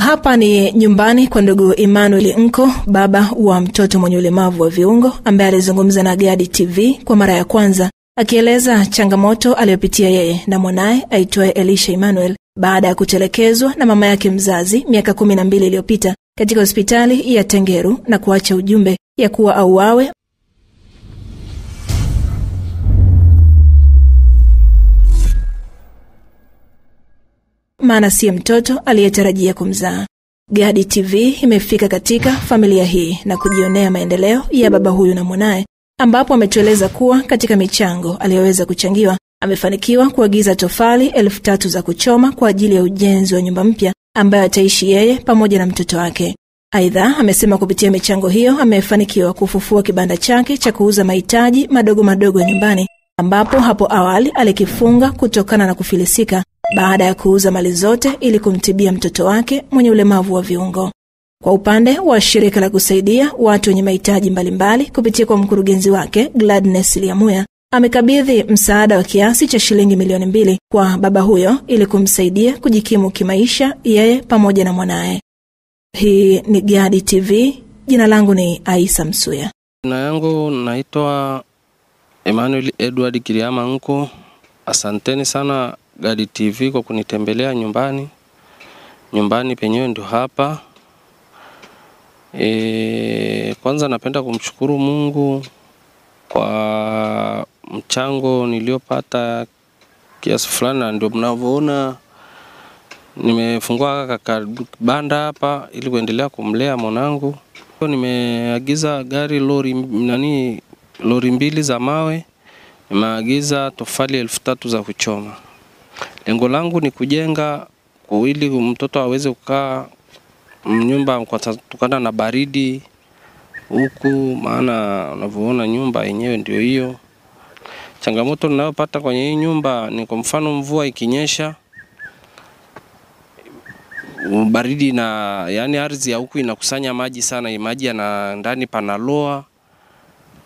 Hapa ni nyumbani kwa ndugu Emmanuel Nko, baba wa mtoto mwenye ulemavu wa viungo, ambaye alizungumza na Gadi TV kwa mara ya kwanza, akieleza changamoto aliyopitia yeye na mwanae aitwaye Elisha Emmanuel baada ya kutelekezwa na mama yake mzazi miaka 12 iliyopita katika hospitali ya Tengeru na kuacha ujumbe ya kuwa auawe maana si mtoto aliyetarajia kumzaa. Gadi TV imefika katika familia hii na kujionea maendeleo ya baba huyu na mwanae, ambapo ametueleza kuwa katika michango aliyoweza kuchangiwa amefanikiwa kuagiza tofali 3000 za kuchoma kwa ajili ya ujenzi wa nyumba mpya ambayo ataishi yeye pamoja na mtoto wake. Aidha, amesema kupitia michango hiyo amefanikiwa kufufua kibanda chake cha kuuza mahitaji madogo madogo ya nyumbani, ambapo hapo awali alikifunga kutokana na kufilisika baada ya kuuza mali zote ili kumtibia mtoto wake mwenye ulemavu wa viungo. Kwa upande wa shirika la kusaidia watu wenye mahitaji mbalimbali kupitia kwa mkurugenzi wake Gladness Liamuya, amekabidhi msaada wa kiasi cha shilingi 2,000,000 kwa baba huyo ili kumsaidia kujikimu kimaisha yeye pamoja na mwanae. Hii ni Gadi TV, jina langu ni Aisa Msuya. Jina yangu naitwa Emmanuel Edward Kiriama Nko. Asanteni sana Gadi TV kwa kunitembelea nyumbani. Nyumbani penyewe ndio hapa. Kwanza napenda kumshukuru Mungu kwa mchango niliopata kiasi fulani, na ndio mnavyoona nimefungua kibanda hapa ili kuendelea kumlea mwanangu. Nimeagiza gari lori 2 za mawe, nimeagiza tofali 3000 za kuchoma. Lengo langu ni kujenga ili mtoto aweze kukaa nyumba kutokana na baridi huku, maana unavyoona nyumba yenyewe ndio hiyo. Changamoto ninayopata kwenye hii nyumba ni kwa mfano mvua ikinyesha, baridi na yani ardhi ya huku inakusanya maji sana, maji yana ndani panaloa,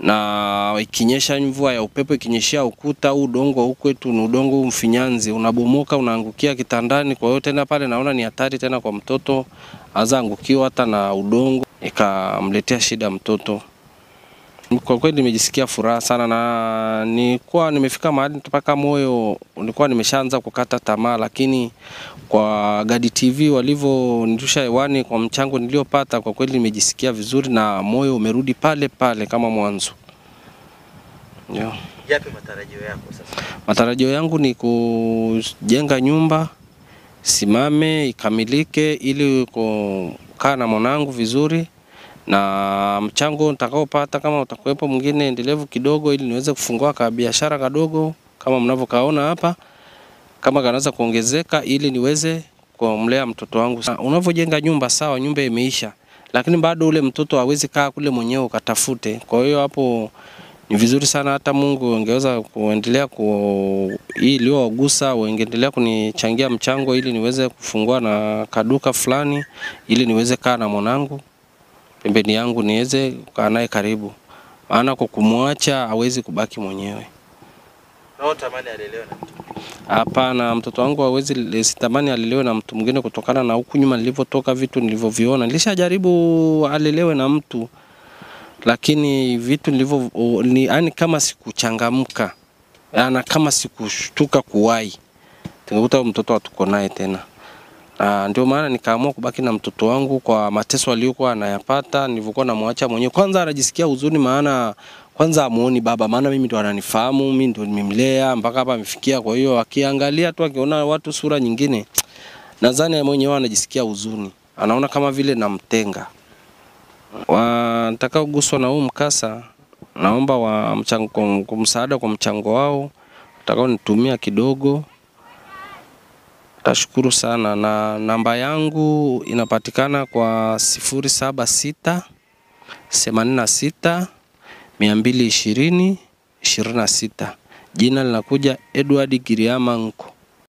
na ikinyesha mvua ya upepo ikinyeshia ukuta au udongo huku kwetu ni udongo mfinyanzi, unabomoka unaangukia kitandani. Kwa hiyo tena pale naona ni hatari tena kwa mtoto, azaangukiwa hata na udongo ikamletea shida mtoto. Kwa kweli nimejisikia furaha sana, na nilikuwa nimefika mahali mpaka moyo nilikuwa nimeshaanza kukata tamaa, lakini kwa Gadi TV walivyonirusha hewani kwa mchango niliopata, kwa kweli nimejisikia vizuri na moyo umerudi pale pale kama mwanzo. Yeah. Yapi matarajio yako sasa? Matarajio yangu ni kujenga nyumba simame ikamilike ili kukaa na mwanangu vizuri, na mchango nitakaopata kama utakuwepo mwingine endelevu kidogo ili niweze kufungua ka biashara kadogo kama mnavyokaona hapa, kama kanaweza kuongezeka ili niweze kumlea mtoto wangu. Unavyojenga nyumba sawa, nyumba imeisha, lakini bado ule mtoto hawezi kaa kule mwenyewe ukatafute. Kwa hiyo hapo ni vizuri sana hata Mungu angeweza kuendelea hii iliyowagusa, wangeendelea kunichangia mchango ili niweze kufungua na kaduka fulani ili niweze kaa na mwanangu pembeni yangu, niweze kukaa naye karibu, maana kwa kumwacha hawezi kubaki mwenyewe. Na unatamani alelewe na mtu? Hapana, mtoto wangu hawezi, sitamani alelewe na mtu mwingine kutokana na huku nyuma nilivyotoka, vitu nilivyoviona. Nilishajaribu alelewe na mtu, lakini vitu nilivyo yani kama sikuchangamka, na kama sikushtuka kuwahi, tungekuta mtoto hatuko naye tena. Ndio maana nikaamua kubaki na mtoto wangu kwa mateso aliyokuwa anayapata nilivyokuwa namwacha mwenyewe. Kwanza anajisikia huzuni, maana kwanza amuoni baba, maana mimi ndo ananifahamu, mimi ndo nimemlea mpaka hapa amefikia. Kwa hiyo akiangalia tu akiona watu sura nyingine, nadhani mwenyewe anajisikia huzuni, anaona kama vile namtenga. Watakaoguswa na huu mkasa, naomba wa mchango, msaada kwa mchango wao watakaonitumia kidogo, tashukuru sana. Na namba yangu inapatikana kwa 076 86 220 26. Jina linakuja Edward Kiriama Nko.